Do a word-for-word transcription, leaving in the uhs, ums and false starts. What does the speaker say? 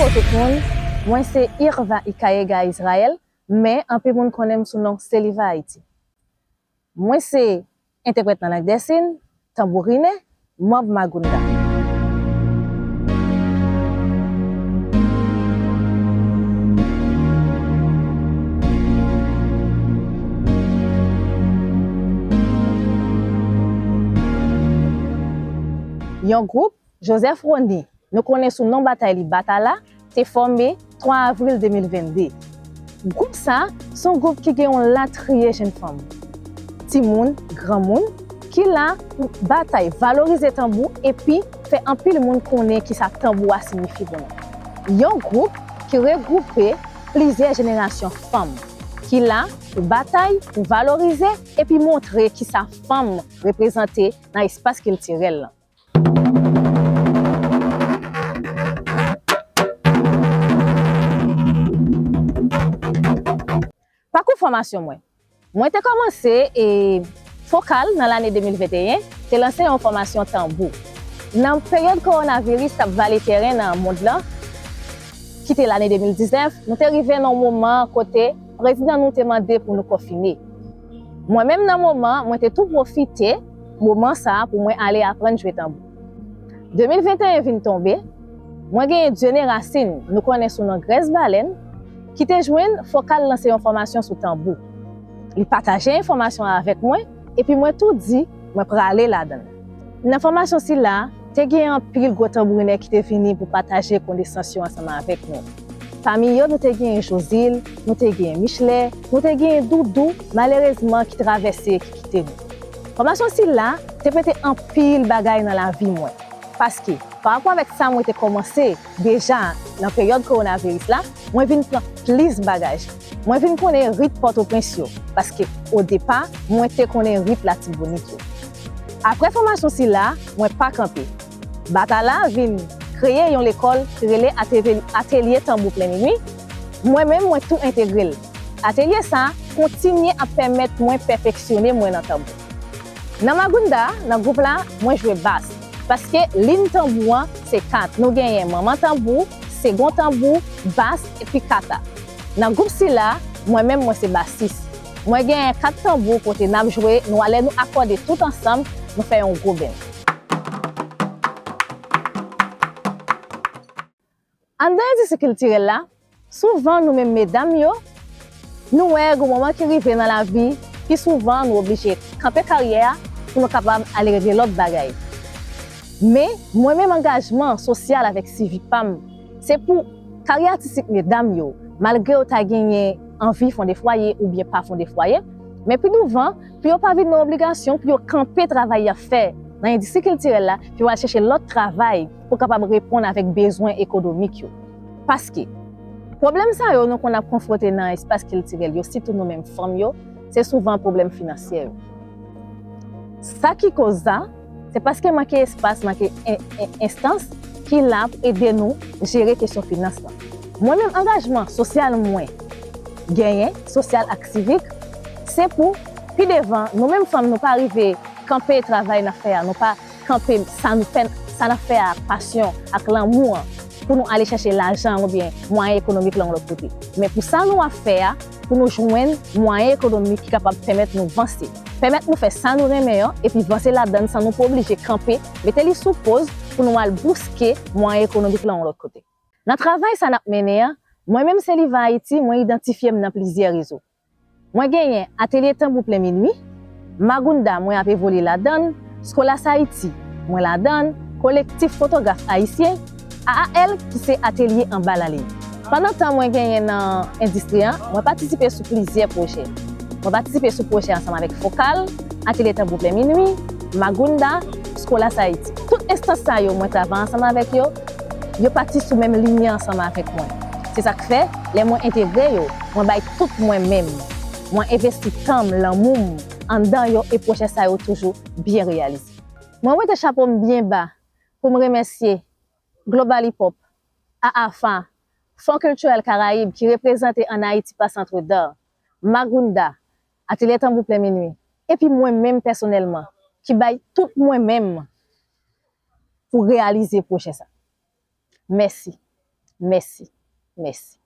Tout moun, mwen se Irva Ikayega Israel, men anpil moun konnen m sou non Celiva Haïti. Mwen se entèprèt nan lang dè siy, tanbourinè, manm Magounda. Yon gwoup Joseph Rony, nou konnen sou non batay li Batala, te fòme twa avril de mil venn de. Gwoup sa se yon gwoup ki gen yon latriye jenn fanm, timoun, granmoun, ki la pou batay, valorize tanbou epi fè anpil moun konnen kisa tanbou a siyifi pou nou. Yon gwoup ki regwoupe plizyè jenerasyon fanm ki la pou batay, pou valorize epi montre kisa fanm reprezante nan espas kiltirèl lan. Pakou fòmasyon mwen. Mwen te kòmanse e Fokal nan lane de mil venteyen te lanse yon fòmasyon tanbou. Nan peryòd kowonaviris t ap vale tèren nan mond lan, ki te lane de mil diznèf, nou te rive nan yon moman kote prezidan nou te mande pou nou konfine. Mwen menm nan moman, mwen te tou pwofite moman sa a pou mwen ale aprann jwe tanbou. De mil venteyen vin tonbe, mwen genyen Dieune Racine, nou konnen sou non Grès Balèn, ki te jwenn Fokal lanse yon fòmasyon sou tanbou. Li pataje enfòmasyon an avèk mwen, epi mwen tou di mwen prale ladan l. Nan fòmasyon sila, te gen anpil gwo tanbourinè ki te vini pou pataje konesans yo ansanm avèk nou. Pami yo, nou te gen Josil, nou te gen Michelet, nou te gen Doudou, malerezman ki travèse, ki kite nou. Fòmasyon sila te pote anpil bagay nan lavi mwen. Paske, parapò avèk sa mwen te kòmanse deja nan peryòd kowonaviris la, mwen vin pran plis bagay. Mwen vin konnen rit Pòtoprens yo, paske o depa, mwen te konnen rit Latibonit yo. Apre fòmasyon sila, mwen pa kanpe. Batala vin kreye yon lekòl ki rele Ateve-, Atelye Tanbou Plen Minwi. Mwen menm, mwen tou entegre l. Atelye sa a kontinye ap pèmèt mwen pèfeksyone mwen nan tanbou. Nan Magounda, nan gwoup la, mwen jwe bas. Paske liy tanbou an se kat. Nou genyen manman tanbou, segon tanbou, bas, epi kata. Nan gwoup sila, mwen menm mwen se basis. Mwen genyen kat tanbou kote n ap jwe, nou alè nou akòde tout ansanm, nou fè yon gwo band. Anndan endistri kiltirèl la, souvan nou menm medam yo, nou wè gon moman ki rive nan lavi, pi souvan nou oblije kanpe karyè a pou nou kapab ale regle lòt bagay. Men, mwen menm angajman sosyal avèk sivik pa m, se pou karyè atistik medam yo, malgre yo ta genyen anvi fonde fwaye oubyen pa fonde fwaye, men pi douvan, pou yo pa vin nan obligasyon pou yo kanpe travay y ap fè nan endistri kiltirèl la, pou yo al chèche lòt travay pou kapab reponn avèk bezwen ekonomik yo. Paske, pwoblèm sa yo nou konn ap konfwonte nan espas kiltirèl yo, sitou nou menm fanm yo, se souvan pwoblèm finansyè yo. Sa ki koz sa, se paske manke espas, manke en-, en-, enstans ki la pou ede nou jere kesyon finans lan. Mwen menm, angajman sosyal mwen genyen, sosyal ak sivik, se pou pi devan, nou menm fanm, nou pa rive kanpe travay n ap fè a, nou pa kanpe sa nou fè, sa n ap fè a ak pasyon, ak lanmou an, pou nou ale chèche lajan oubyen mwayen ekonomik lan yon lòt kote. Men pou sa nou ap fè a, pou nou jwenn mwayen ekonomik ki kapab pèmèt nou vanse, pèmèt nou fè sa nou renmen an, epi vanse ladan l san nou pa oblije kanpe, mete li sou poz pou nou al bouske mwayen ekonomik lan yon lòt kote. Nan travay sa n ap mennen an, mwen menm Celiva Haïti, mwen idantifye m nan plizyè rezo. Mwen genyen Atelye Tanbou Plen Minwi, Magounda mwen ap evolye ladan l, Skolas Ayiti mwen ladan l, Kolektif Fotograf Ayisyen, A A L ki se Atelye Anba Laliy. Pandan tan mwen genyen nan endistri an, mwen patisipe sou plizyè pwojè. Mwen patisipe sou pwojè ansanm avèk Fokal, Atelye Tanbou Plen Minwi, Magounda, Skolas Ayiti. Tout enstans sa yo mwen travay ansanm avèk yo, yo pati sou menm liy ansanm avèk mwen. Se sa k fè, lè mwen entegre yo, mwen bay tout mwen menm. Mwen envesti tan m, lanmou m anndan yo e pwojè sa yo toujou byen reyalize. Mwen wete chapo m byen ba pou m remèsye Global Hip Hop, A A F A, Fonds Culturel Caraïbes ki reprezante an Ayiti pa Centre d'Art, Magounda, Atelye Tanbou Plen Minwi, epi mwen menm pèsonèlman ki bay tout mwen menm pou reyalize pwojè sa. Mèsi. Mèsi. Mèsi.